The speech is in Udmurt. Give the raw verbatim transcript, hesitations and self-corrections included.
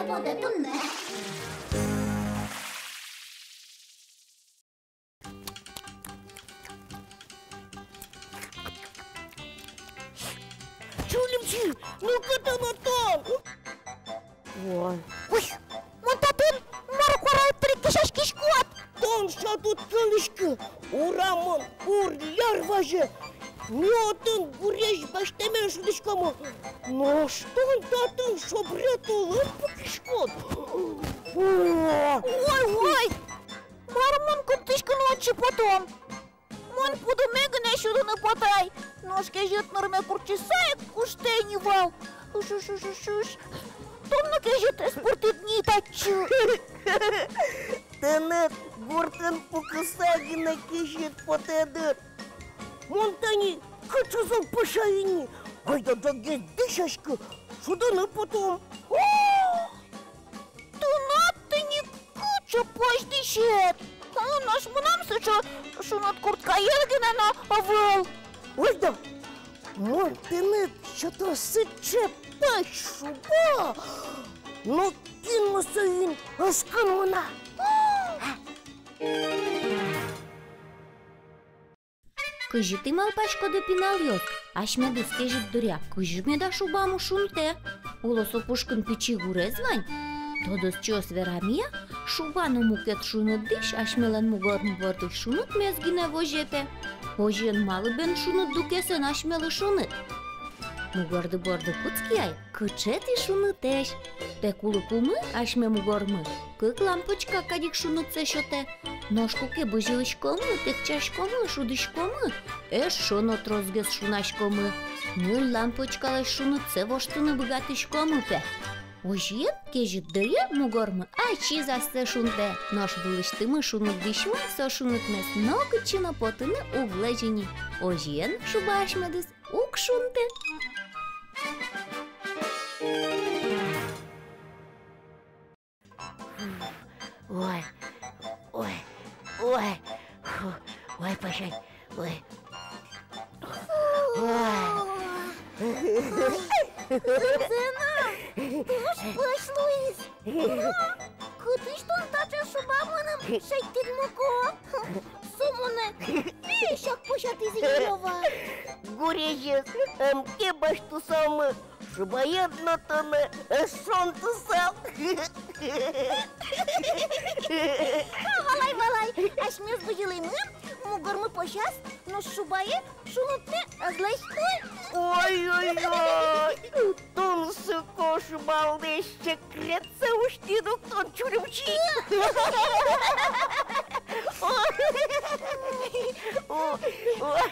Потэ туннэ. Чулимчи, ну-ка, тон, тон! Ой. Уй, мон татын, мар куара ӧтьырик кесяськиськод? Тон шат уд кылӥськы, урамын ур-яр вазе. Ми отын гурезь басьтэмен шудӥськомы. Нош тон татын шобре тулын пукиськод. О! Ой, ой! Мар мон кутскыны отчы потом? Мон пудоме гинэ сюдыны потай. Нош кезьыт нырме куртчыса ик куштэ ини вал. Уш, уш, уш, уш, уш. Тон но кезьыт эс пыртӥд ни татчы. Тыныд гуртын пукыса гинэ кезьыт потэ дыр. Мон тани кыӵе зол пӧсь ини. Ойдо, ӝоггес дӥсяськы, шудыны потом. О! Тынад тӥни кыӵе пӧсь дӥсед! Нош мынам сыӵе шуныт курткаед гинэ но ӧвӧл. Ойдо, мон тыныд сёто сыӵе пӧсь шуба, нокин но соин ӧз кынмы на. Кызьы тӥ малпаськоды, пиналъёс, асьмедыз кезьыт дыръя кызьы меда шубамы шунтэ? Оло, со пушкын пичи гурез вань? Тодосчиос верамъя, шуба но мукет шуныт дӥсь асьмелэн мугормы бордысь шунытмес гинэ возе, пе. Озьыен, малы бен шуныт дукесэн асьмелы шуныт? Мугорды борды кутски ай, кыӵе тӥ шунытэсь. Пе, кулыкумы асьме мугормы кык лампочка кадь ик шунытсэ сётэ. Нош куке бызьылӥськомы, тэтчаськомы, шудӥськомы, эшшо но тросгес шунаськомы. Ньыль лампочкалэсь шунытсэ воштыны быгатӥськомы, пе. Озьыен, кезьыт дыръя мугормы ачиз ассэ шунтэ. Нош вылысьтымы шуныт дӥсьмы со шунытмес нокытчы но потыны уг лэзьы ни. Озьыен, шуба асьмедыз уг шунтэ. Ой, ой, ой, фу, ой, пӧсь ай, ой. Ой. Зэм-а, туж пӧсь луиз. Кытысь тон таӵе шуба мыным шедьтӥд, мугор? Со монэ весяк пӧсятӥз ини, Лёва. Гурезез ӧм ке басьтысалмы, шубаед но тонэ ӧз шонтысал. Валай, валай, асьмеос бызьылӥмы, мугормы пӧсяз, нош шубае шунытме ӧз лэсьты. Ой-ой-ой, тунсыко шубалэсь секретсэ усьтӥд ук тон, Чулимчи. Ой, ой, ой.